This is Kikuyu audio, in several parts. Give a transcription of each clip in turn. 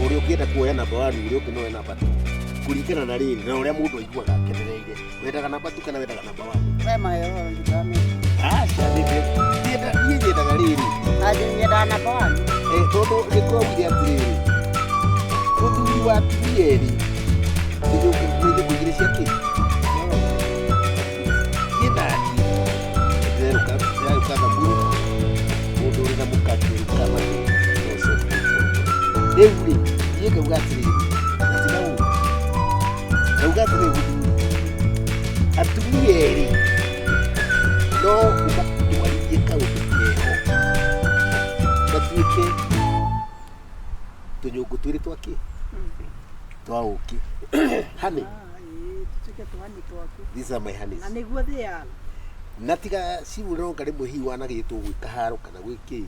Ũrĩa ũngĩenda kuoya namba one, ũrĩa ũngĩ no oe namba two. Kũringana na rĩrĩ na ũrĩa mũndũ aiguaga akenereire. Wendaga namba two kana wendaga namba one? We maheo ndũkame. Aca, niĩ nyendaga rĩrĩ. Aje nyendaga namba one. Eh, tondũ gĩkũraugire atĩrĩrĩ, mũthuri wa atumia erĩ nĩ nyũngũ igĩrĩ cia kĩ? Niĩ naniĩ ndĩrerũka ndĩrerũka thaburu, mũndũ ũrĩ na mũka akĩruka matũ no ũcoke. Rĩu rĩ, niĩ ngauga atĩrĩrĩ, na ti na ũũru. Ngauga atĩrĩrĩ mũthuri, atumia erĩ no ũmatwarithie kaũndũ keho gatuĩke tũnyũngũ twĩrĩ twa kĩ? Twa ũkĩ. Honey, Tutuĩke tũhani twaku. These are my honeys. Na nĩguo they are. Na tiga ciurĩro rĩmwe hihi wanagĩtwo gwĩ kaharo kana gwĩ kĩ,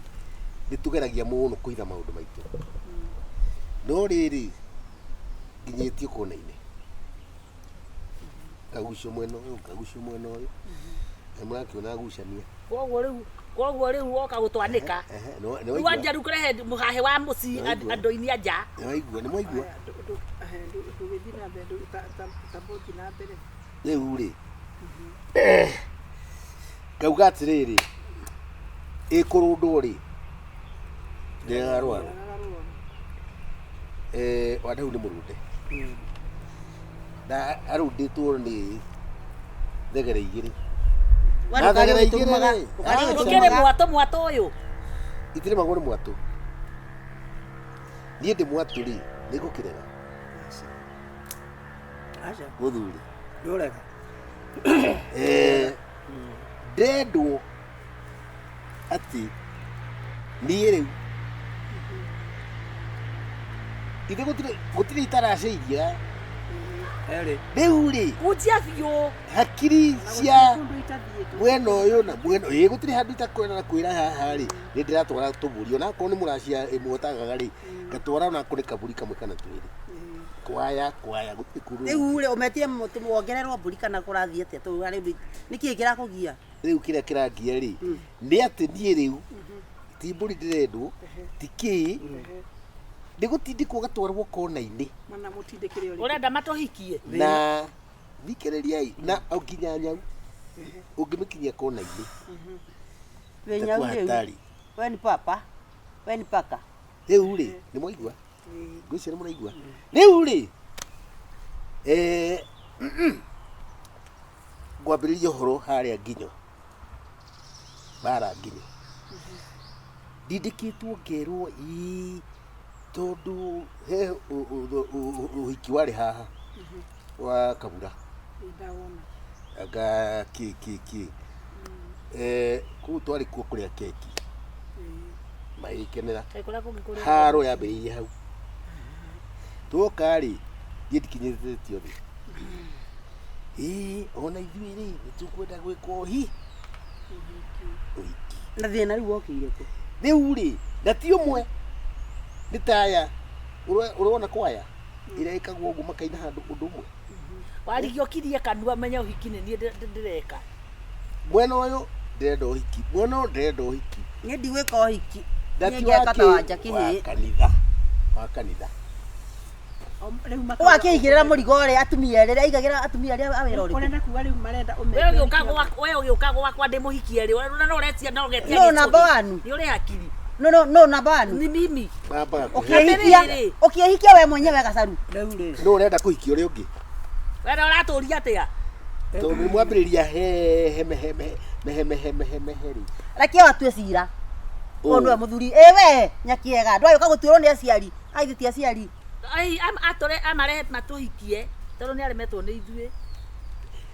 nĩ tũgeragia mũno kũhitha maũndũ maitũ, no rĩrĩ nginyĩtio kona-inĩ, ngagucio mwena ũyũ, ngagucio mwena ũyũ, na mũrakĩona ngucania. Koguo rĩu woka gũtwanĩka. Ehe, nĩ Rĩu waigua? Anja rĩu kũrehe mũhahe wa mũciĩ. Nĩ waigua? Andũ-inĩ a nja. Nĩ waigua? Nĩ mwaigua? Ndũgĩthiĩ na mbere, tambũthi na mbere. Rĩu rĩ, ngauga atĩrĩrĩ, ĩkũrũndwo rĩ, ndĩrarwara. Eh, Wandau nĩ mũrũnde na arũndĩtwo nĩ thegere igĩrĩ. We Na ndũkarĩe thegere igĩrĩ ũgĩtũrumaga. rĩ, Ndũkarĩe aca. Ũkĩrĩ ũgĩtũrumaga. mwatũ mwatũ ũyũ. Itirĩmagwo nĩ mwatũ. Niĩ ndĩ mwatũ rĩ, nĩ ngũkĩrega? Aca. Mũthuri. Ndũrega. Eh, ndendwo atĩ niĩ rĩu ithe gũtirĩ itaracĩiria. Erĩ. Rĩu rĩ, Kunjia biũ. Hakiri cia Kũndũ itathiĩtwo. Mwena ũyũ na mwena ĩ gũtirĩ handũ itakwenda na kwĩra haha rĩ, nĩ ndĩratwara tũbũri, onakorwo nĩ mũracia ĩmwe ũtagaga rĩ, ngatwara onakorwo nĩ kabũri kamwe kana twĩrĩ, kwaya kwaya gũtirĩ kũndũ. Rĩu rĩ, ũmetire wongererwo mbũri kana kũrathiĩ atĩa? Tondũ harĩ nĩkĩĩ kĩrakũgia? Rĩu kĩrĩa kĩrangia rĩ, nĩ atĩ niĩ rĩu ti mbũri ndĩrendwo, ti kĩĩ, nĩ gũtindĩkwo gatwarwo kona-inĩ. Mana mũtindĩkĩre ũrĩkũ? Ũrenda matũhikie. Na thikĩrĩriai, na o nginya nyau ũngĩmĩkinyia kona-inĩ Wĩ nyau itakuwa rĩu. hatari. We ni papa. We ni paka. Rĩu rĩ, nĩ mwaigua? Ngwĩciria nĩ mũraigua. Rĩu rĩ, eh, ngwambĩrĩria ũhoro harĩa nginyo bara nginyo ndindĩkĩtwo ngerwo ii tondũ he ũhiki warĩ haha wa Kabura. Ndawona. Anga kĩ kĩ kĩ. Eh, kũu twarĩ kuo kũrĩa keki magĩkenera. Kaĩ kũrĩa kũngĩ kũrĩ Haro yambĩrĩirie hau. Twoka rĩ, niĩ ndikinyĩrĩtio thĩ, ĩĩ ona ithuĩ rĩ, nĩ tũkwenda gwĩka ũhiki. Na thĩna rĩu wokĩire kũ? Rĩu rĩ, na ti ũmwe, nĩ taya ũrona kwaya ĩrĩa ĩkagwo ũguo makaina handũ ũndũ ũmwe. Warigia ũkirie kanua menye ũhiki nĩ niĩ ndĩreka. Mwena ũyũ ndĩrenda ũhiki, mwena ũyũ ndĩrenda ũhiki. Niĩ ndigwĩka ũhiki. Na Niĩ ti ngeka ta wa Wanja kĩ? kĩhĩĩ. Wa kanitha, wa kanitha. Rĩu Wakĩigĩrĩra mũrigo ũrĩa atumia erĩ aigagĩra atumia arĩa a wĩra ũrĩkũ? Ũrenda kuga rĩu marenda We ũmeke ũgĩũka ũhiki. we ũgĩũka gwakwa ndĩmũhikie rĩ, na no ũretia no ũgetia No, gĩcũhĩ. number one. Nĩ ũrĩ hakiri. No, no, no, number one. Ni mimi. Mambaga kũhe. Ũkĩhikia Atĩrĩrĩ. ũkĩhikia we mwenyewe gacaru. Rĩu rĩ. Nũ ũrenda kũhikia ũrĩa ũngĩ? We na ũratũria atĩa? Tondũ nĩ mwambĩrĩria he he he he mehe mehe mehe mehe rĩ. Reke o atue cira. Ũyũ nĩwe mũthuri. Ĩ we nyakiega ndwagĩũka gũtuĩrwo nĩ aciari. Aithĩ ti aciari. Ai atũre amarehe matũhikie tondũ nĩ aremetwo nĩ ithuĩ.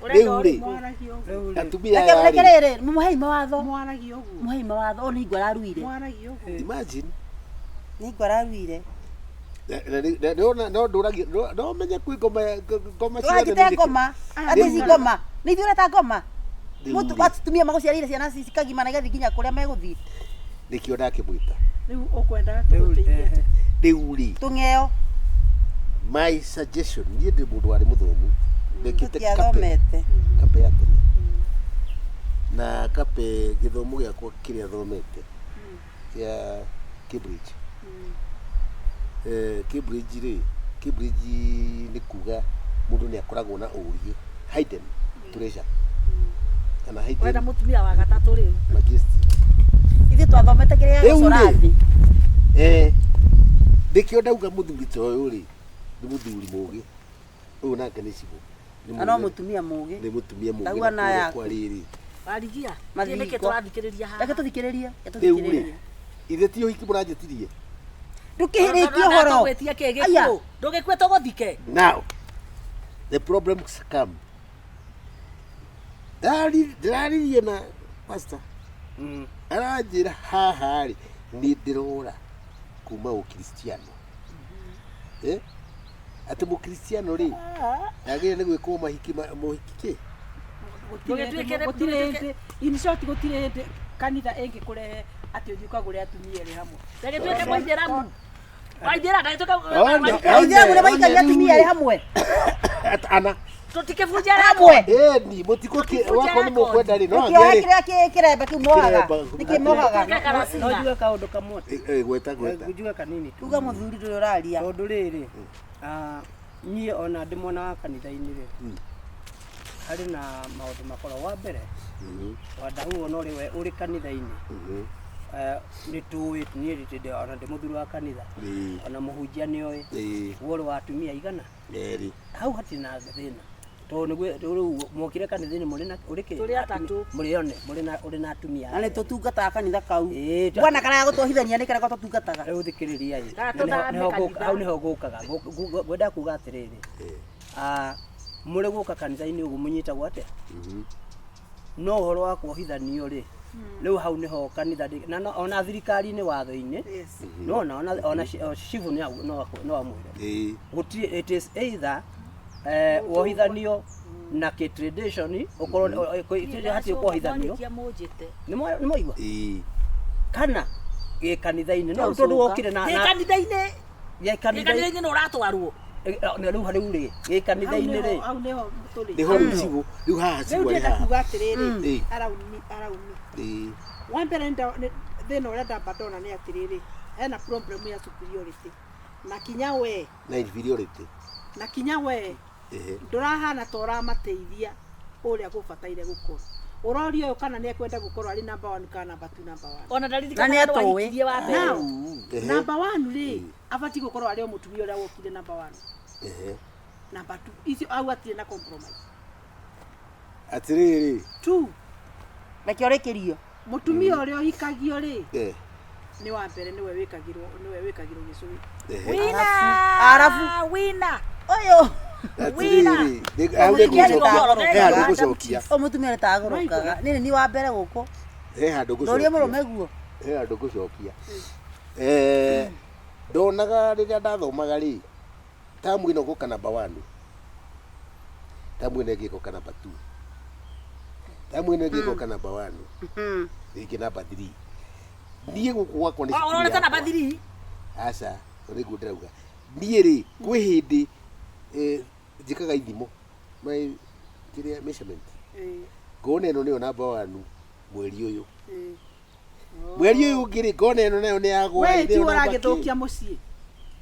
Rĩu rĩ, Mwaragia ũguo. Rĩu rĩ. Atumia Reke aya reke rĩ, rĩrĩ mũhei mawatho. Mwaragia ũguo. Mũhei mawatho. Ũyũ nĩ hingo araruire. Mwaragia ũguo. Imagine. Nĩ hingo araruire. No ndũragia no menye kwĩ ngoma ngoma ciothe. Ndũranjĩte ngoma. Atĩ ici ngoma. Nĩ ithuĩ ũreta ngoma. Rĩu Mũtu rĩ. atumia magũciarĩire ciana cikagimara igathiĩ nginya kũrĩa megũthiĩ. Nĩkĩo ndakĩmwĩta. Rĩu ũkwendaga Rĩu tũgũteithie atĩa? Rĩu rĩ, Tũng'eo. My suggestion, niĩ ndĩ mũndũ warĩ mũthomu, ndekĩte kape Tũtiathomete. Kape ya tene na kape, gĩthomo gĩakwa kĩrĩa thomete kĩa Cambridge. Cambridge rĩ, Cambridge nĩ kuga mũndũ nĩ akoragwo na ũũgĩ hidden treasure kana Wenda hidden mũtumia wa gatatũ rĩu. majesty. Ithuĩ twathomete kĩrĩa Rĩu gĩgũcora rĩ, thĩ. Nĩkĩo ndauga mũthuri ta ũyũ rĩ nĩ mũthuri mũgĩ, ũyũ nake nĩ cibũ. Nĩ Na no mũgĩ- mũtumia mũgĩ. nĩ mũtumia mũgĩ Ndauga na na kũrĩa yaku. kwa rĩrĩ. Warigia. Mathingo. Nĩkĩ tũrathikĩrĩria haha? Reke tũthikĩrĩrie, reke Rĩu rĩ, tũthikĩrĩrie. ithe ti ũhiki mũranjĩtirie? Ndũkĩhĩrĩtie ũhoro. Tũgwĩtie kĩ Aya. gĩkuũ? Ndũgĩkue tũgũthike. Now, the problems come. Ndĩraririe na pastor. Aranjĩra haha rĩ, nĩ ndĩrora kuma ũkristiano. Eh? Atĩ mũkristiano rĩ, ndagĩrĩire nĩ gwĩkwo mahiki mũhiki kĩ? Ndũgĩtuĩke- Gũtirĩ hĩndĩ, in short gũtirĩ hĩndĩ kanitha ĩngĩkũrehe atĩ ũthiĩ ũkagũre atumia erĩ hamwe. Ndagĩtuĩke mũithĩramu. Waithĩra ndagĩtuĩke Aithĩramu nĩ maikagia atumia erĩ hamwe. Ana. tũtikĩbunja Hamwe. Ĩni, mũtikũkĩ wakwa nĩ mũkwenda rĩ, no Nĩkĩohe angĩ rĩ. kĩrĩa kĩremba kĩu mohaga. Kĩremba. Nĩkĩ mohaga? No njuge kaũndũ kamwe. Gweta gweta. Njuge kanini tu. Uga mũthuri ndũrĩ ũraria. Tondũ rĩrĩ, niĩ ona ndĩ mwena wa kanitha-inĩ rĩ, harĩ na maũndũ makoragwo. Wa mbere, wandahu ona ũrĩ we ũrĩ kanitha-inĩ, nĩ tũĩ niĩ ndĩ ona ndĩ mũthuri wa kanitha, ona mũhunjia nĩ oĩ, we ũrĩ wa atumia aigana? Erĩ. Hau hatirĩ na thĩna. Tondũ nĩguo rĩu mwokire kanitha-inĩ mũrĩ na ũrĩ kĩ? Tũrĩ atatũ. Mũrĩ one, mũrĩ na ũrĩ na atumia. Na nĩ tũtungataga kanitha kau. Ĩĩ, Bwana karaya gũtwohithania nĩ karĩa tũtungataga. Rĩu thikĩrĩria ĩ. Kana tũthame kanitha. Hau nĩho ngũkaga. Ngwenda kuga atĩrĩrĩ, mũrĩ gũka kanitha-inĩ ũguo mũnyitagwo atĩa? No ũhoro wa kuohithanio rĩ, rĩu hau nĩho kanitha na ona thirikari-inĩ watho-inĩ, nĩwona ona cibũ no amwĩre. Gũtirĩ, it is either wohithanio na kĩ tradition ũkorwo hatirĩ kuohithanio. Nĩ mwaigua? Kana gĩ kanitha-inĩ. No tondũ wokire na Gĩ kanitha-inĩ. Gĩ kanitha-inĩ nĩ ũratwarwo. Rĩu rĩu rĩ, gĩ kanitha-inĩ rĩ. Hau nĩho tũrĩ. Nĩho rĩu cibũ, rĩu haha Rĩu cibũ arĩ ndĩrenda haha. kuga atĩrĩrĩ, araumi araumi. Wa mbere thĩna ũrĩa ndamba ndona nĩ atĩrĩrĩ, hena problem ya superiority. Na kinya we. Na inferiority. Na kinya we. Ndũrahana ta ũramateithia ũrĩa gũbataire gũkorwo. Ũroria ũyũ kana nĩ ekwenda gũkorwo arĩ number 1 kana number 2 number 1. Ona ndaririkana Na nĩ atũĩ. wa mbere. Now, number 1 rĩ, abatiĩ gũkorwo arĩ o mũtumia ũrĩa wokire number 1. Number 2, icio au atirĩ na compromise. Atĩrĩrĩ. 2. Reke ũrĩkĩrio. Mũtumia ũrĩa ũhikagio rĩ, nĩ wa mbere nĩwe wĩkagĩrwo, nĩwe wĩkagĩrwo gĩcũhĩ. Wina. Arabu. Wina. Ũyũ. Atĩrĩrĩ, hau nĩ ngũcokia. He handũ ngũcokia. Ũyũ mũtumia nĩ tagũrũkaga. Nĩ ni wa mbere gũkũ. He handũ ngũcokia. Ndũrie mũrũme guo. He handũ ngũcokia. Ndonaga rĩrĩa ndathomaga rĩ, tamu ĩno gũka number 1. Tamu ĩno ĩngĩ ĩgoka number 2. Tamu ĩno ĩngĩ ĩgoka number 1. Ĩngĩ number 3. Niĩ gũkũ gwakwa nĩ cukuru Ũronete yakwa. number 3? Aca, nĩguo ndĩrauga. Niĩ rĩ, kwĩ hĩndĩ njĩkaga ithimo, my kĩrĩa measurement. Ngona ĩno nĩyo number 1 mweri ũyũ. Mweri ũyũ ũngĩ rĩ, ngona ĩno nayo nĩ yagwa. We ti ũragĩthũkia mũciĩ.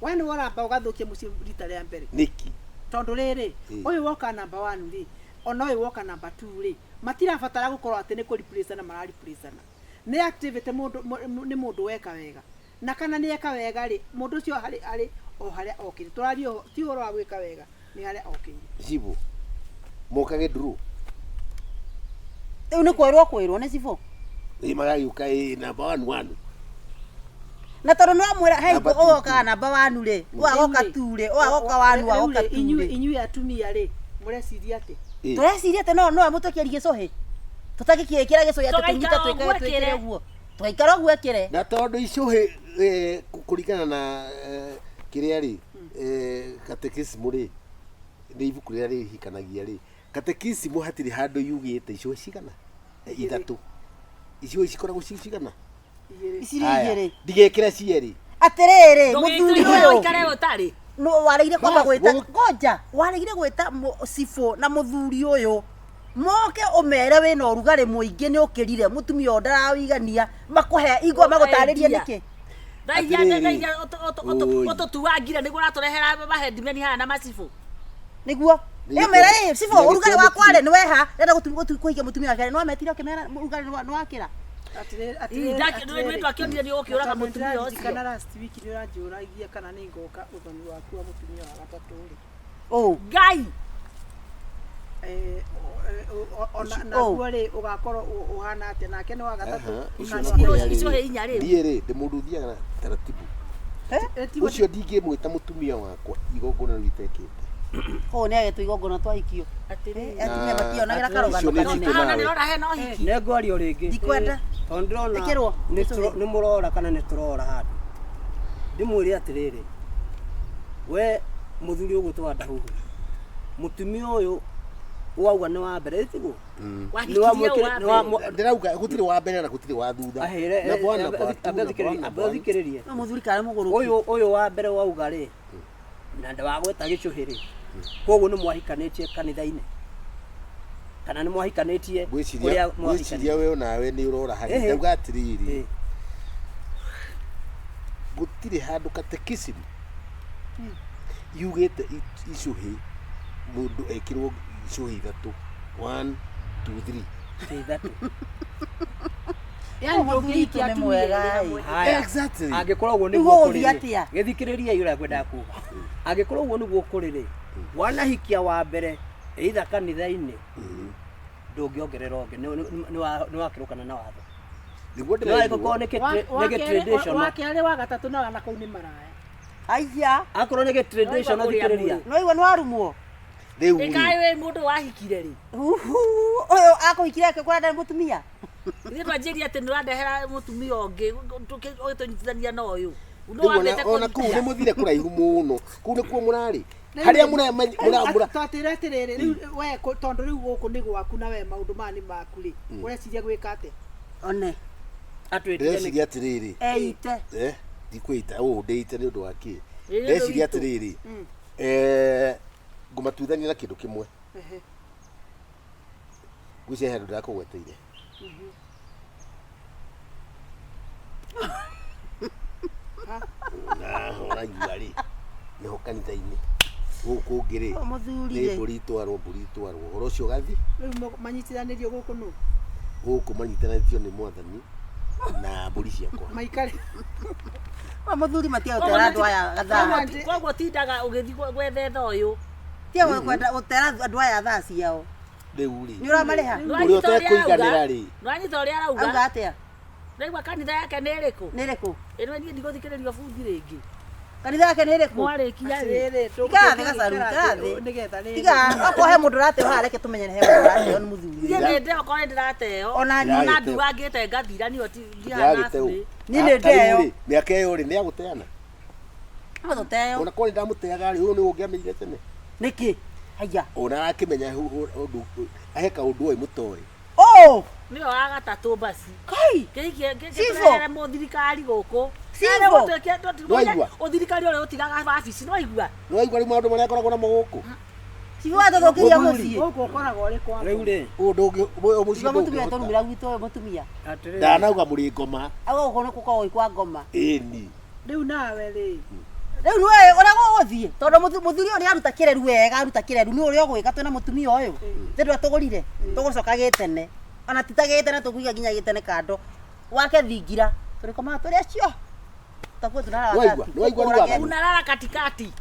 We nĩwe ũramba ũgathũkia mũciĩ rita rĩa mbere. Nĩkĩ? Tondũ rĩrĩ, ũyũ woka number 1 rĩ, ona ũyũ woka number 2 rĩ, matirabatara gũkorwo atĩ nĩ kũ-replace-ana mara-replace-ana. Nĩ activity mũndũ nĩ mũndũ weka wega. Na kana nĩ eka wega rĩ, mũndũ ũcio harĩ arĩ o harĩa okĩire. Tũraria ti ũhoro wa gwĩka wega, nĩ harĩa okĩire. Cibũ, mokage nduru. Rĩu nĩ kwĩrwo kwĩrwo nĩ cibũ. Ĩ magagĩũka ĩ number 1 1. Na tondũ no mwĩra hei Number two. ũgokaga namba 1 rĩ, ũgagoka 2 rĩ, ũgagoka 1 ũgagoka 2 rĩ. Inyuĩ atumia rĩ, mũreciria atĩ? Tũreciria atĩ no amũtwekerie gĩcũhĩ. Tũtangĩkĩĩkĩra gĩcũhĩ atĩ tũnyite Tũgaikara ũguo twĩkage twĩkĩre ĩkĩre. ũguo. Tũgaikara ũguo ĩkĩre. Na tondũ icũhĩ kũringana na kĩrĩa rĩ, katekisimu rĩ, nĩ ibuku rĩrĩa rĩhikanagia rĩ, katekisimu hatirĩ handũ yugĩte icũhĩ cigana? Ithatũ. Icũhĩ cikoragwo ci cigana? Ici rĩ igĩrĩ. Ndigekĩra cierĩ. Atĩrĩrĩ, mũthuri ũyũ. Ũikare ũtarĩ. No waregire kwamba Bas, gwĩta ngoja, waregire gwĩta cibũ na mũthuri ũyũ. Moke ũmere wĩna ũrugarĩ mũingĩ nĩ ũkĩrire, mũtumia ũyũ ndarawĩigania, makũhe igua magũtarĩrie nĩkĩ. Thaa iria Atĩrĩrĩ. thaa iria Oi. ũtũtuangire nĩguo ũratũrehera mahendimeni haha na macibũ. Nĩguo. Nĩ Ĩ mera gĩtĩo- ĩ cibũ nĩ ũrugarĩ gĩtĩo wakwa rĩ nĩ weha ndĩrenda kũhikia mũtumia wake nĩ wametire ũkĩmera ũrugarĩ nĩ wakĩra. Atĩrĩrĩ, Ii, atĩrĩrĩ, nĩ atĩrĩrĩ. twakĩonire nĩ ũkĩũraga Tondũ mũtumia ũcio. ndĩraririkana last week nĩ ũranjũragia kana nĩ ngoka ũthoni waku wa mũtumia wa gatatũ rĩ. Ũ. Ngai. Eh, ona Oh. naguo rĩ ũgakorwo ũhana atĩa nake nĩ wa gatatũ Aha, ũcio kana na nĩ wa kũrĩa Icio rĩ, he inya rĩu. niĩ rĩ ndĩ mũndũ ũthiaga na taratibu Eh, tiguo ũcio ndingĩmwĩta mũtumia wakwa igongona rĩu itekĩte Kũu nĩ agetwo igongona twahikio. Atĩrĩrĩ. Atumia mationagĩra Icio karũgano nĩ kanene. njitũ Haha nawe. nĩ ũrona hena ũhiki. Nĩ ngwaria o rĩngĩ. Ndikwenda. Tondũ ndĩrona Ĩkĩrwo. nĩ mũrora kana nĩ tũrora handũ. Ndĩmwĩre atĩrĩrĩ, we mũthuri ũgwĩtwo Ndahuhu, mũtumia ũyũ wauga nĩ wa mbere ĩtiguo? Wahikirie ũ wa mbere? Ndĩrauga gũtirĩ wa mbere na gũtirĩ wa thutha. Ahĩre, Number one, number two, ambe number one, thikĩrĩrie, number ambe one. thikĩrĩrie. No mũthuri karĩ mũgũrũki. Ũyũ ũyũ wa mbere wauga rĩ, na ndawagweta gĩcũhĩ rĩ, koguo nĩ mwahikanĩtie kanitha-inĩ kana nĩ mwahikanĩtie Ngwĩciria kũrĩa ngwĩciria mwahikanĩtie? we onawe nĩ ũrora harĩa Ĩhĩ. ndauga atĩrĩrĩ Ĩ. gũtirĩ handũ katekisimu yugĩte icũhĩ mũndũ ekĩrwo icũhĩ ithatũ 1 2 3 Ĩ ithatũ. Yani Mũthuri ndũngĩhikia witũ nĩ atumia mwega, erĩ ĩ. hamwe. Haya. Exactly. Angĩkorwo ũguo Rĩu nĩguo ũgũthiĩ kũrĩ rĩ, atĩa? gĩthikĩrĩriai ũrĩa ngwendaga kuga. Angĩkorwo ũguo nĩguo kũrĩ rĩ, wanahikia wa mbere either kanitha-inĩ ndũngĩongerera ũngĩ nĩ wakĩrũkana na watho. Nĩguo No ndĩraigua. angĩkorwo nĩ Wa gĩ kerĩ- traditional wa kerĩ wa gatatũ no na kũu nĩ maraya. Aiya. akorwo nĩ gĩ traditional Noigua kũrĩa thikĩrĩria. No igua nĩ warumwo. Rĩu rĩ, Ĩkaĩ wĩ mũndũ wahikire rĩ. Uhu, ũyũ akũhikire akĩkora ndarĩ mũtumia. Ithuĩ twanjĩria atĩ nĩ ũrandehera mũtumia ũngĩ ũgĩtũnyitithania na ũyũ. No rĩu wambĩte ona kũu nĩ kũnyitia. mũthire kũraihu mũno kũu nĩkuo mũrarĩ harĩa mũra Twatĩra atĩrĩrĩ, rĩu we tondũ rĩu gũkũ nĩ gwaku na we maũndũ maya nĩ maku rĩ, ũreciria gwĩka atĩa? One. Atwĩtire nĩ ndĩreciria atĩrĩrĩ Eite. eh ndikwĩita ũũ ndĩite nĩ ũndũ wa kĩ Ĩ, nĩ ũndũ ndeciria witũ. atĩrĩrĩ eh ngũmatuithania na kĩndũ kĩmwe Ehe. ngwĩciria he handũ ndĩrakũgweteire na ũraigua rĩ nĩho kanitha-inĩ gũkũ ũngĩ rĩ Ũyũ mũthuri nĩ rĩ. mbũri itwarwo mbũri itwarwo ũhoro ũcio ũgathi Rĩu manyitithanĩrio gũkũ nũ? gũkũ manyitanĩtio nĩ mwathani na mbũri ciakwa Maikare. Ũyũ mũthuri matia gũtera andũ aya gathaa. Koguo tindaga ũgĩthiĩ gwethetha ũyũ. Tia kwenda gũtera andũ aya thaa ciao. rĩu rĩ Nĩ ũramarĩha? Ũrĩa ũtekũiganĩra rĩ Nĩwanyita ũrĩa Auga arauga. atĩa? Ndaigua kanitha yake nĩ ĩrĩkũ? Nĩ ĩrĩkũ? Ĩno niĩ ndigũthikĩrĩrio bungi rĩngĩ. Kanitha yake nĩ ĩrĩkũ? Mwarĩkia rĩ. Atĩrĩrĩ, Ikara thĩ gacaru, ikara thĩ. Nĩgetha rĩrĩ. Tiga, okorwo he mũndũ ũrateo haha reke tũmenye nĩ he mũndũ ũrateo nĩ mũthuri. Niĩ nĩ ndeo korwo nĩ ndĩrateo. Ona niĩ. Ona nduangĩte ngathira niyo ndihana Ndĩragĩte ũ. burĩ. Niĩ nĩ Ta rĩu ndeo. rĩ, mĩaka ĩyo rĩ nĩ agũteana No tũteo. ona korwo nĩ ndamũteaga rĩ ũyũ nĩ ũngĩamenyire tene Nĩkĩ? Haiya. ona arakĩmenya ũndũ ahe kaũndũ oĩ mũtoĩ Oh! Nĩwe wa gatatũ basi. Kai! Kĩhikie Cibũ. gĩtũrehere mũthirikari gũkũ. Cibũ. Nĩwaigua? Ũthirikari ũrĩa ũtigaga wabici nĩwaigua. nĩwaigua rĩu maũndũ marĩa akoragwo namo gũkũ Cibũ watũthũkĩria Mũthuri. mũciĩ. Gũkũ ũkoragwo ũrĩ kwa rĩu rĩ ũyũ ndũngĩ ũyũ mũciĩ Tiga mũtumia ndũngĩhota tũrumĩra gwitũ ũyũ mũtumia. atĩrĩrĩ ndanauga mũrĩ ngoma Auga gũkũ nĩ gũkoragwo gwĩ kwa ngoma. ĩni Rĩu nawe rĩ, Rĩu nĩwe ũrĩa gũgũthiĩ tondũ mũthuri ũyũ nĩ aruta kĩreru wega aruta kĩreru nĩ ũrĩa ũgwĩka twĩna mũtumia ũyũ thĩ ndũrĩa tũgũrire tũgũcoka gĩtene ona ti ta gĩtene tũkũiga nginya gĩtene kando wake thingira tũrĩkomaga tũrĩ acio takuo tunara Nĩwaigua? Nĩwaigua rĩu wathani? Unalala katikati.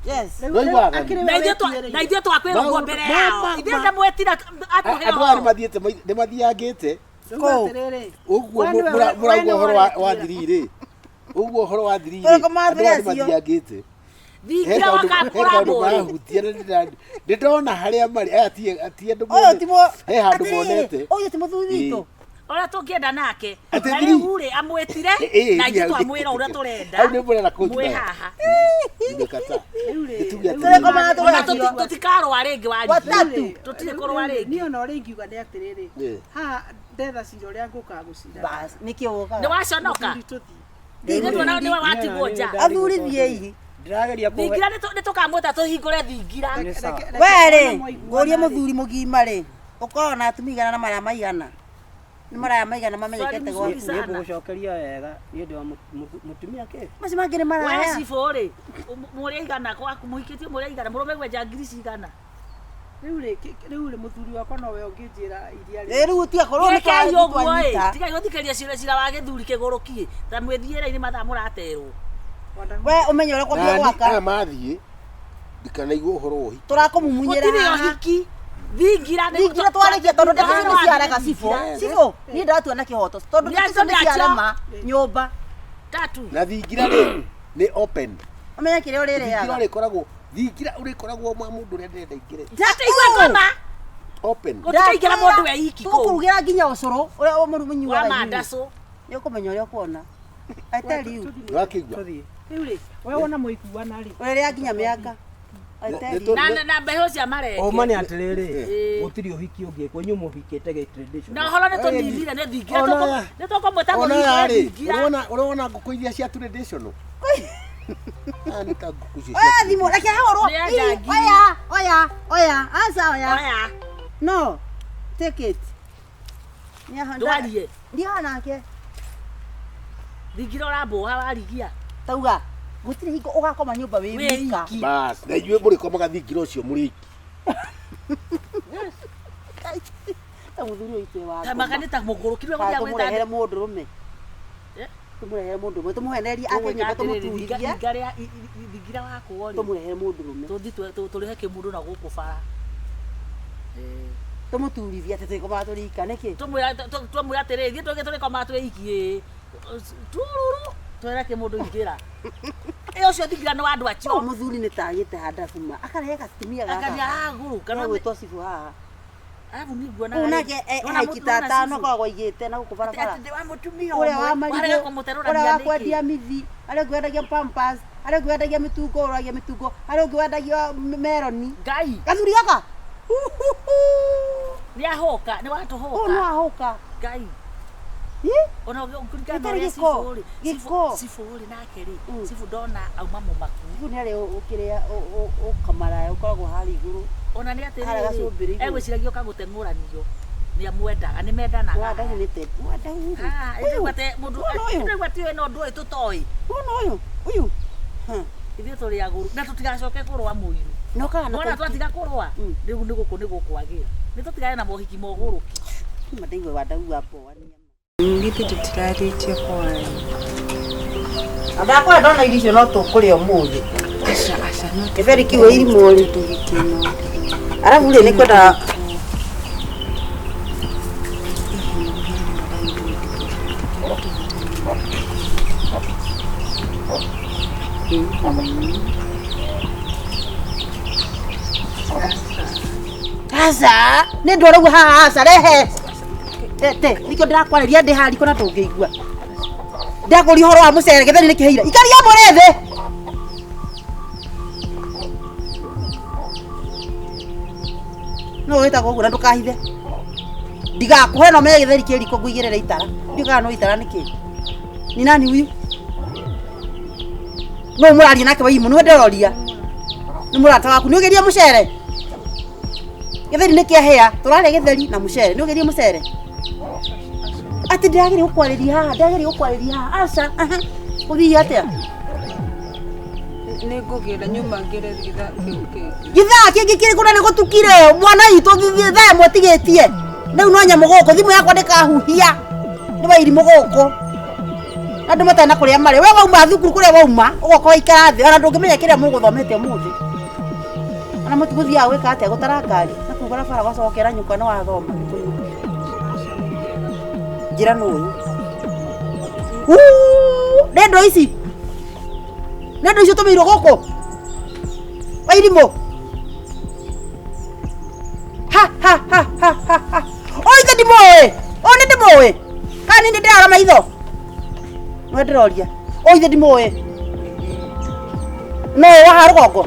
Yes. rĩu Nĩwaigua wathani? akĩrĩ Na we ithuĩ wĩtuĩrĩire. na ithuĩ twakwĩra ũguo Maũndũ- mbere ma- yao. ma- Ithuĩ ma- ndamwetira atũhe andũ aya ũhoro. nĩmathiĩte nĩmathiangĩte Rĩu Kũu. atĩrĩrĩ, ũguo we nĩwe- we mũrauga nĩwe ũhoro wa ũretuĩra. thiri rĩ ũguo ũhoro wa thiri rĩ Tũrĩkomaga andũ aya tũrĩ acio. nĩmathiangĩte he Thingira kaũndũ he kaũndũ wakakũra marahutia na ndĩndona harĩa marĩ aya ti andũ Ũyũ ti mũ he handũ atĩrĩrĩ, monete ũyũ ti mũthuri witũ. ũrĩa tũngĩenda nake. Atĩ Na thiri. rĩu rĩ amwĩtire Ĩ, ĩ, na ithuĩ hau- twamwĩra ũrĩa tũrenda. hau nĩ mũrenda kũnjũraga. Mwĩ haha. Nimekata. Rĩu rĩ, Nĩtuge rĩu atĩrĩrĩ. Tũrĩkomaga tũrĩ Ona acio. tũtikarũa rĩngĩ warigi. Watatu. Tũtirĩ kũrũa rĩngĩ. Niĩ ona ũrĩa ingiuga nĩ atĩrĩrĩ, Ĩ. haha ndetha cira ũrĩa ngũkaga gũcira. Bas, nĩkĩ ũkaga? Nĩ waconoka. Mũthuri tũthiĩ. Ithuĩ tuona nĩwe watigwo nja. Athuri thiĩi. Ndĩrageria kũwe Thingira nĩ tũkamwĩta tũhingũre thingira. Nĩ sawa. We rĩ, Ona mwaiguana ngũrie rĩ. mũthuri mũgima rĩ, ũkoragwo na atumia igana na marĩa maigana. Nĩ maraya maigana mamenyekete Swali gwaku. mzuri sana. Nĩ ngũgũcokeria wega nĩ ũndũ wa mũtumia kĩ Macio mangĩ nĩ We maraya. cibũ rĩ, mũrĩ aigana kwaku mũhikĩtie mũrĩ aigana mũrũme gwenja ngiri cigana. Rĩu rĩ rĩu rĩ mũthuri wakwa nowe ũngĩnjĩra iria Ĩ rĩu tiga korwo nĩ Rekei ũguo ĩ, twanyita. tigai gũthikĩrĩria cira cira wa gĩthuri kĩgũrũkie ta mwĩthiĩre-inĩ mathaa mũraterwo. We ũmenye ũrĩa kwambia Nani gwaka. aya mathiĩ ndikanaigua ũhoro wa ũhiki. Tũrakũmumunyĩra Gũtirĩ haha. ũhiki. Thingira nĩ Thingira twarĩkia tondũ ndeto icio nĩ ciarega cibũ. Cibũ, niĩ ndatua na kĩhoto tondũ ndeto icio nĩ ciarema nyũmba. Tatu. Na thingira rĩ nĩ open. Ũmenye kĩrĩa Thingira ũrĩrĩaga. ũrĩkoragwo thingira ũrĩkoragwo mwa mũndũ ũrĩa ndĩrenda ingĩre. Tatu igua ngoma. Open. Gũtikaingĩra mũndũ we iki kũu. Tũgũkũrugĩra nginya ũcũrũ ũrĩa Wa mũnyuaga inyuĩ. mandacũ. Nĩ ũkũmenya ũrĩa ũkuona. I tell you. Nĩwakĩigua? tũthiĩ Rĩu rĩ we wona mũiguana rĩ Ũrĩrĩa nginya mĩanga. I Nĩ- tell nĩ you. Na mbeũ cia marenge. ũma nĩ atĩrĩrĩ Ĩ. gũtirĩ ũhiki ũngĩkwo inyuĩ mũhikĩte gĩ traditional Na ũhoro nĩ tũninire nĩ thingira. Ona- Nĩ tũkũmwĩta Ona mũhiki ya nĩ rĩ, thingira. ũrona ũrona ngũkũ iria cia traditional. Aya nĩ ta ngũkũ icio cia Oya thimũ, reke hahũrwo. Nĩ Ii, anja ngiri. Oya, oya, oya, aca oya. Oya. No, take it. Ndwarie. Ndiaha nake. Thingira ũrambũha warigia. Tauga, gũtirĩ hingo ũgakoma nyũmba wĩ Wĩ wika. iki. Bas, na inyuĩ mũrĩkomaga thingira ũcio mũrĩ iki. Ta mũthuri ũyũ itwe wa Ta maka nĩ ta mũgũrũki rĩu Kana gũthiĩ tũmũrehere mũndũrũme. Eh? Tũmũrehere mũndũrũme, tũmũhenerie ake nyũmba tũmũturithie. Thingira wakwo rĩ. Tũmũrehere mũndũrũme. Tũthiĩ tũrĩhe kĩmũndũ na gũkũ bara. Tũmũturithie atĩ tũgĩkomaga tũrĩ ika nĩkĩ? Twamwĩra atĩrĩrĩ, ithuĩ tũgĩ tũrĩkomaga twĩ iki ĩ. Tururu twĩre kĩmũndũ ingĩra. Ĩ ũcio thingira nĩ wa andũ Ũyũ acio. mũthuri nĩ tagĩte handabuma akarehe gatumia Anga nĩ gaka. aragũrũka. Gegwĩtwo cibũ haha. Arabu nĩ nguona. Ũyũ nake haikita atano akoragwo aigĩte na gũkũ barabara. Atĩ wa mũtumia Ũrĩa wa ũmwe. marigũ, Warega ũrĩa kũmũterũrania wa nĩkĩ? kwendia mithi, harĩa ũngĩ wendagia pampers, harĩa ũngĩ wendagia mĩtungo, ũragia mĩtungo, harĩa ũngĩ wendagia meroni. Ngai Gathuri gaka. nĩ ahũka, nĩ Ũyũ no watũhũka. ahũka. Ngai. Ĩ? Ona ũngĩringana na Gĩtarĩ ũrĩa gĩko, cibũ rĩ, gĩko. cibũ rĩ nake rĩ, Mm. cibũ ndona auma mũmaku. Cibũ nĩ harĩa ũkĩrĩa ũkamaraya ũkoragwo harĩa igũrũ. Ona nĩ Harĩa atĩrĩrĩ, gacũmbĩrĩ igũrũ. egwĩciragia ũkagũteng'ũranio. Nĩ amwendaga, nĩ mendanaga. Wandau nĩ te. Wandau rĩ. Ah, Ũyũ. ĩndĩ te mũndũ Wona ũyũ. ĩndĩ atĩ ĩno ndũĩ tũtoĩ. Wona ũyũ. Ũyũ. Ithuĩ tũrĩ agũrũ na tũtigacoke kũrũa mũiru. No kana Wona twatiga kũrũa, Mm. rĩu nĩ gũkũ nĩ gũkwagĩra. Nĩ tũtigane na mohiki mogũrũki. Mandaigua wandau wa mboga. Githĩ tũtirarĩtie kwaria? Ndakora ndona irio icio no tũkũrĩa ũmũthĩ. Aca aca no Gĩtheri kĩu irimũ rĩ. tũgĩkeno. Arabu rĩ nĩ kwenda Aca, nĩ ndwaragwo haha aca rehe. Te, nikĩo ndĩrakwarĩria ndĩ haha riko na ndũngĩigua. Ndakũria ũhoro wa mũcere gĩtheri nĩ kĩhĩire. Ikaria mũrĩ thĩ. No wĩtagwo ũguo na ndũkahithe. Ndigakũhe no menye gĩtheri kĩ riko ngũigĩrĩre itara. Ndiũĩ kana no itara nĩ kĩ. Ni nani huyu? No mũraria nake Wairimu, nĩwe ndĩroria. Nĩ mũrata waku, nĩ ũgerie mũcere. Gĩtheri nĩ kĩahĩa, tũrarĩa gĩtheri na mũcere. Nĩ ũgerie mũcere. Atĩ ndĩrageria gũkwarĩria haha, ndĩrageria gũkwarĩria haha. Aca, aha. Gũthiĩ atĩa? Nĩ ngũgĩra nyuma ngĩre gĩthaa kĩu kĩngĩ. Gĩthaa kĩngĩ kĩrĩkũ na nĩ gũtukire mwana witũ thaa ĩmwe tigĩtie. Rĩu no nyamũ gũkũ, thimũ yakwa ndĩkahuhia. Nĩ Wairimu gũkũ. Andũ matarĩ na kũrĩa marĩ. We wauma thukuru kũrĩa wauma, ũgoka waikara thĩ, ona ndũngĩmenya kĩrĩa mũgũthomete ũmũthĩ. Ona mũtigũthiaga gwĩka atĩa gũtara ngari na kũu barabara ũgacokera nyũkwa nĩ wathoma. Njĩra nũ ũyũ. Nĩ ndo ici. Nĩ ndo ici ũtũmĩirwo gũkũ. Wairimu. Ha ha ha ha ha ha. Ũyũ ithe ndimũĩ. Ũyũ nĩ ndimũĩ. Kana nĩ ndĩrara maitho. Nĩwe ndĩroria. Ũyũ ithe ndimũĩ. No ũyũ wa haha rũgongo.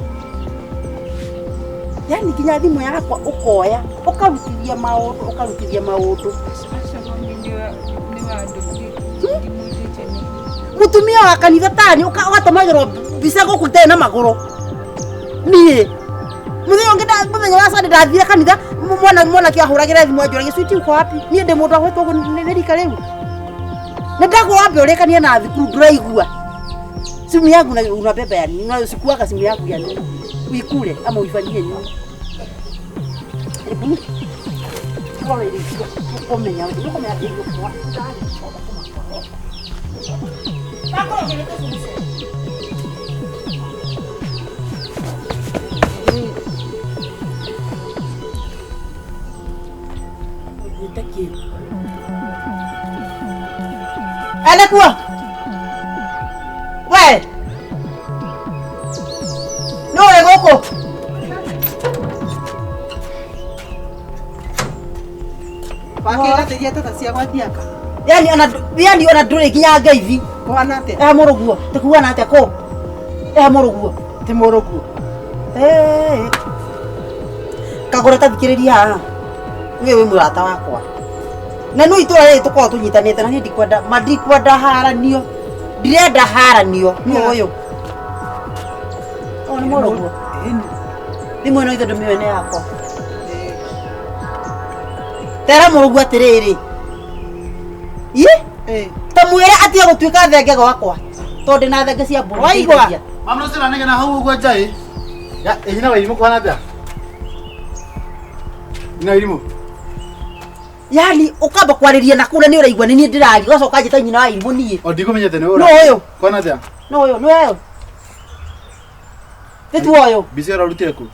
Yani nginya thimũ yakwa ũkoya ũkarutithia maũndũ ũkarutithia maũndũ. Aca mami nĩ wandũmire ndimwĩtĩte nĩ Mũtumia wa kanitha tani ũgatũmagĩrwo mbica gũkũ itarĩ na magũrũ. Niĩ mũthenya ũngĩ mũthenya wa Sunday ndathire kanitha Mwana mwanake ahũragĩra thimũ anjũragia switi uko wapi? Niĩ ndĩ mũndũ agwetwo ũguo nĩ rika rĩu. Nĩ ndagwambe ũrĩkanie na thukuru ndũraigua. Simu yangu na unabeba ya nini? Unasikuaga simu yangu ya nini? Uikule ama uifanyie nini? Hebu kumenya kumenya Ene kuo we nũ wĩ gũkũ Wakĩgathĩria tata cia gwathiaka. Yani ona yani ona ndũrĩ nginya ngeithi. Kũhana atĩa? Eha mũrũguo tĩkuana atĩa kũ eha mũrũguo Ti mũrũguo. Eh. Kagũra ta thikĩrĩria haha nĩwe wĩ mũrata wakwa na no itũra rĩrĩ tũkoragwo tũnyitanĩte na niĩ ndikwenda ma ndikwenda haranio ndirenda haranio nĩ ũyũ ũyũ nĩ mũrũguo thimũ ĩno ithe ndũmĩoe nĩ yakwa tera mũrũguo atĩrĩrĩ ĩ Eh. ta mwĩre atige gũtuĩka thenge gwakwa tondũ ndĩna thenge cia mbũri Waigua? ndeithagia. Mamna sina nege na hau ũguo nja ĩ. Ya, ĩ nyina wa irimũ kũhana atĩa? Nyina wa irimũ. Yani ũkamba kwarĩria na kũrĩa nĩ ũraigua nĩ niĩ ndĩraria ũgacoka njĩta nyina wa irimũ niĩ O ndikũmenyete nĩ ũra. Nũ ũyũ? Kũhana atĩa? no ũyũ nĩ ũyũ nĩ tu ũyũ Mbica ĩrarutire kũ?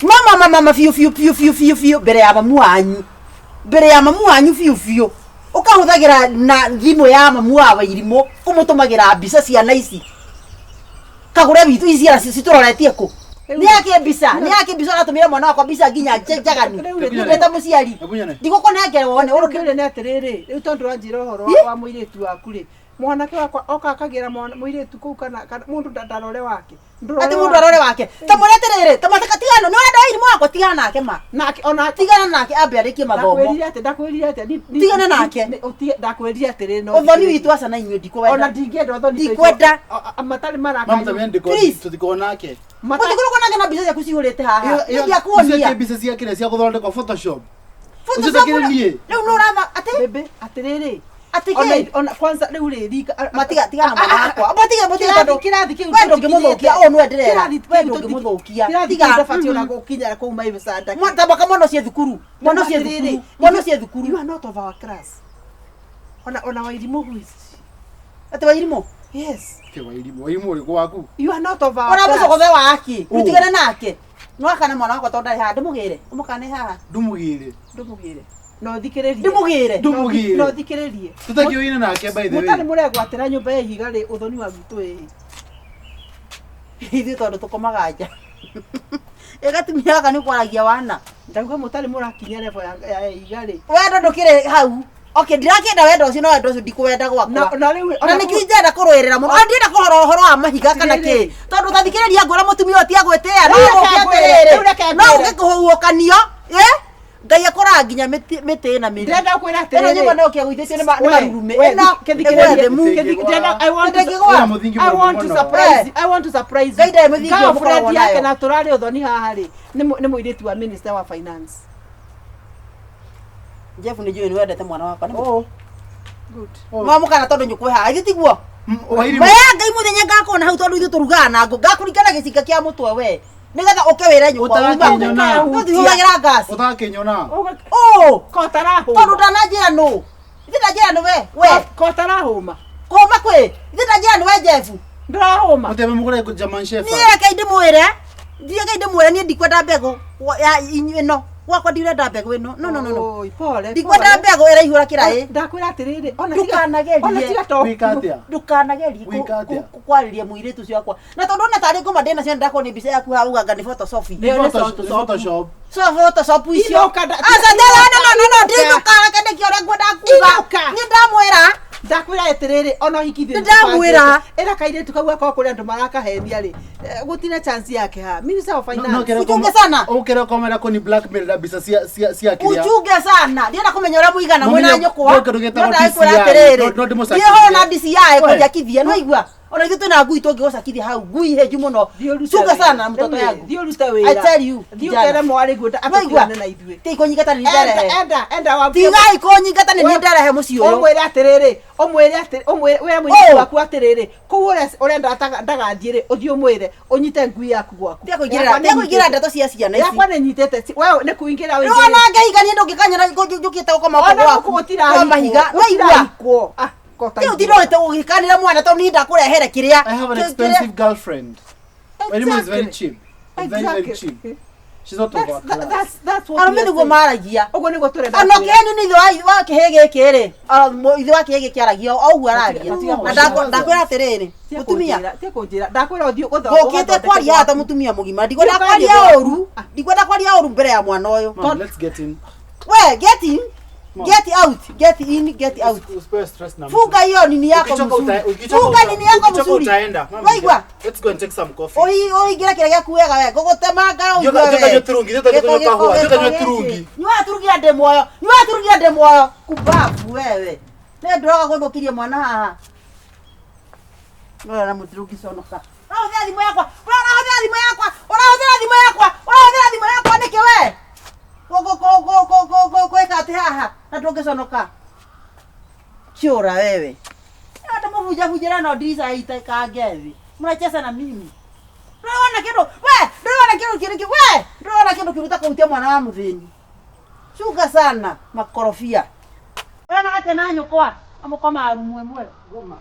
mama mama mama biũ biũ biũ biũ biũ biũ mbere ya mamu wanyu mbere ya mamu wanyu biũ biũ ũkahũthagĩra na thimũ ya mamu wa wairimũ kũmũtũmagĩra mbica ciana ici kagũre witũ ici ciana citũroretie kũ nĩ yake mbica nĩ yake mbica ũratũmĩra mwana wakwa mbica nginya njaganu Rĩu ndĩ ta mũciari Hebu nyone. ndigũkũnengere wone Ũrũkĩrĩ ũrũkĩrĩ nĩ atĩrĩrĩ, rĩu tondũ ũranjĩra ũhoro Ĩ? wa mũirĩtu waku rĩ, mwanake wakwa oka akagĩra mũirĩtu kũu kana mũndũ ndarore wake. Ndũrore atĩ mũndũ arore wake ta mwĩre atĩrĩrĩ ta mwĩre tigana nĩ ũrenda wairimũ wakwa tigana nake ma Nake ona tigana nake ambe arĩkie mathomo ndakwĩrire atĩ ndakwĩrire atĩ Tigana nake. Ndakwĩrire atĩrĩrĩ no ũthoni witũ aca na inyuĩ ona ndikwenda ndingĩenda ũthoni Ndikwenda. matarĩ Mama maraka tabia ndiko Please. tũtikorwo nake. Mũtikoragwo nake na mbica ciaku cihũrĩte haha Ĩyo- ĩyo- ndiakuonia icio mbica cia kĩrĩa cia gũthondekwo Photoshop. Photoshop Ũcio takĩrĩ niĩ. rĩu nĩ ũratha atĩ bebe atĩrĩrĩ atĩ ona kĩ ona kwanza rĩu rĩ rika matiga tigana mwana wakwa matiga matiga tondũ kĩrathi kĩu we ndũngĩmũthũkia ũũ nĩwe ndĩrera kĩrathi we ndũngĩmũthũkia kĩrathi tiga kĩu ndabatiĩ ona gũkinya kũu maibicanda tabaka mwana ũcio thukuru mwana ũcio thukuru mwana ũcio thukuru you are not of our class ona ona wairimũ who is atĩ wairimũ yes Kĩ wa irimũ? Wa irimũ ũrĩkũ waku? you are not of our ona class mũcogothe waki Ũũ. rĩu tigane nake nĩwakana mwana wakwa tondũ ndarĩ haha ndĩmũgĩre ũmũkane haha Ndũmũgĩre. ndũmũgĩre no thikĩrĩrie ndĩmũgĩre Ndũmũgĩre. no thikĩrĩrie Tũtakĩũine nake by the mũtarĩ way. mũregwatĩra nyũmba ya ihiga rĩ ũthoni wa gwitũ ĩ ithuĩ tondũ tũkomaga nja ĩgatumia gaka nĩ kwaragia wana ndauga mũtarĩ mũrakinya level ya ihiga rĩ wendo ndũkĩrĩ hau okay ndirakĩenda wendo ũcio no wendo ũcio ndikũwenda gwakwa na rĩu na nĩkĩo ingĩenda kũrũĩrĩra mũno ona ndienda kũrora ũhoro wa mahiga kana kĩ Atĩrĩrĩ. tondũ tathikĩrĩria ngwĩra mũtumia ũyũ tia gwĩtĩa no Rĩu ũke reke ngwĩre, atĩrĩrĩ rĩu reke no ngwĩre. ũke kũhuhũkanio ĩ ngai akoraga nginya mĩtĩ ĩna mĩri ndĩrenda kwĩra ĩno nyũmba atĩrĩrĩ no kĩagũithĩtio nĩ marurumĩ we, ĩno kĩthikĩrĩrie, ĩgwe thĩ mu kĩthikĩrĩria, I want to- Ndĩngĩgwa. Ĩna mũthingi I mũrũmu want to mũno. surprise you. I want to surprise you. Ngai ndarĩ mũthingi ũyũ mũkoragwo Girlfriend yake nayo. na tũrarĩ ũthoni haha rĩ nĩ mũirĩtu wa minister wa finance. Jeff nĩ njũĩ nĩ wendete mwana wakwa nĩ Oh. Good. mwamũkana tondũ nyũkwe haha githĩ tiguo Wa irimũ. maya ngai mũthenya ngakuona hau tondũ ithuĩ tũrugaga na ngũ ngakũringana gĩcinga kĩa mũtwe we nĩgetha ũke wĩre nyũkwa uma Ũtakĩnyona. tũtihũthagĩra ngasi Ũtakĩnyona. ũ Kotarahũma. tondũ ndananjĩra nũ ithe ndanjĩra nĩ we we Kotarahũma. kũma kwĩ ithe ndanjĩra nĩ we Jeff Ndũrahũma. Mũteme mũgũre German Shepherd. niĩ reke ndĩmwĩre ndiĩ ndĩmwĩre niĩ ndikwenda mbegũ ya inyuĩ ĩno gwakwa ndirenda mbegũ ĩno no no no no Oi, pole. ndikwenda pole. mbegũ ĩraihũra kĩraĩ Ndakwĩra atĩrĩrĩ, ona Ndũkanagerie. ona tiga to Gwĩka atĩa? ndukanagerie Gwĩka atĩa? kwarĩria mũirĩtu ũcio wakwa na tondũ ona tarĩ ngoma ndĩnacio nĩndakorwo nĩ mbica yaku hau anga nĩ photoshop Nĩ Ĩyo nĩ Photoshop. Photoshop. Photoshop. so photoshop icio Inũka nda- aca no no no no Inũka. ndinũka reke ndĩkie ũrĩa ngwenda kuga Inũka. niĩ ndamwĩra Ndakwĩra atĩrĩrĩ, ona ũhiki ithuĩ Nĩndamwĩra. Ĩra kairĩtu kau gakorwo kũrĩ andũ marakahenia rĩ, gũtirĩ chance yake ha. Minister of No finance. kĩrĩa Uchunge sana. Ũkĩrĩa ũkomera kũni blackmail na mbica cia cia cia kĩrĩa. uchunge sana ndienda kũmenya ũrĩa mũigana No mwĩna menya- nyũkwa no kĩndũ gĩtagwo no ndakwĩra DCI, atĩrĩrĩ no ndĩmũcakithie. ndiĩ hona DCI We. kũnjakithia no igua Ona ithuĩ twĩna ngui tũngĩgũcakithia hau, ngui hĩnju mũno. Thiĩ ũrute Chunga wĩra. sana na mtoto Rĩu rĩ, yangu. thiĩ ũrute wĩra. I tell you, Thiĩ kijana. ũkere mwarĩ guo Waigua? atũtigane na ithuĩ. Tigai kũnyingata nĩ Enda ndarehe. enda enda wambie Tigai kũnyingata nĩ niĩ ndarehe mũciĩ ũyũ. ũmwĩre atĩrĩrĩ ũmwĩre atĩ ũmwĩre wĩre mũirĩtu Ũũ. waku atĩrĩrĩ kũu ũrenda ndagathiĩ rĩ ũthiĩ ũmwĩre ũnyite ngui yaku gwaku. Tiga kũingĩrĩra, tiga kũingĩrĩra ndeto cia ciana ici. Yakwa nĩ nyitĩte we nĩ kũingĩra Rĩu ona ngĩhikania ndũngĩkanyona njũkĩte gũkoma Ona gwaku. gũkũ Kwa mahiga. gũtirahikwo. Waigua? Gũtirahikwo. Ah, kota Rĩu tindohete gũgĩkanĩra mwana tondũ niĩ ndakũrehere kĩrĩa. I have an Kĩrĩa- expensive girlfriend. Elimu is very Exactly. cheap. Very, very Exactly. cheap. She's not of our That's, that, class. that's, that's what Arũme we are nĩguo saying. maragia. Ũguo nĩguo tũrenda Ona kwĩra. kĩheni nĩ ithe wa kĩhĩ gĩkĩ rĩ, ithe wa kĩhĩ gĩkĩ aragia o ũguo aragia. Matiga Na ndakwĩra atĩrĩrĩ, Tiga mũtumia kũnjĩra, tiga kũnjĩra ndakwĩra ũthiĩ ngũkĩte ũgathondeke kwaria haha ta gwaku. mũtumia mũgima ndikwenda Thiĩ kwaria ũkarie ũru ndikwenda kwaria ũru mbere ya mwana ũyũ. Mom, let's get in. We get in, get out, get in, get out. Usipewe stress na mtu. Funga hiyo nini yako Ukichoka mzuri. ukichoka Funga nini yako ukichoka mzuri. utaenda. Mom, Waigua? Let's go and take some coffee. Ũingĩre kĩrĩa gĩaku wega we ngũgũtemanga ũigue Joka- joka we. nyua turungi, joka Gĩko, nyua gĩko, kahũa, joka gĩko nyua gĩkĩ. turungi. Nyua turungi na ndĩ muoyo, nyua turungi na ndĩ muoyo. Kumbabu wewe. Nĩ ndĩroga gũthũkĩria mwana haha. Ũrĩa na mũturungi conoka. Ũrahũthĩra thimũ yakwa, ũrahũthĩra thimũ yakwa, ũrahũthĩra thimũ yakwa, ũrahũthĩra thimũ yakwa nĩkĩ we? Gwĩka atĩ haha na ndũngĩconoka. Chura wewe. Hata mvunjavunjana na ndirica itakange thĩ. Mnacheza na mimi. Ndũrona kĩndũ, we, ndũrona kĩndũ kĩrĩkĩ, we, ndũrona kĩndũ kĩruta kũhutia mwana wa mũthĩni. Chunga sana makorobia. Ũrona atĩa na nyũkwa? Amũkomaga rumu ĩmwe. Ngoma.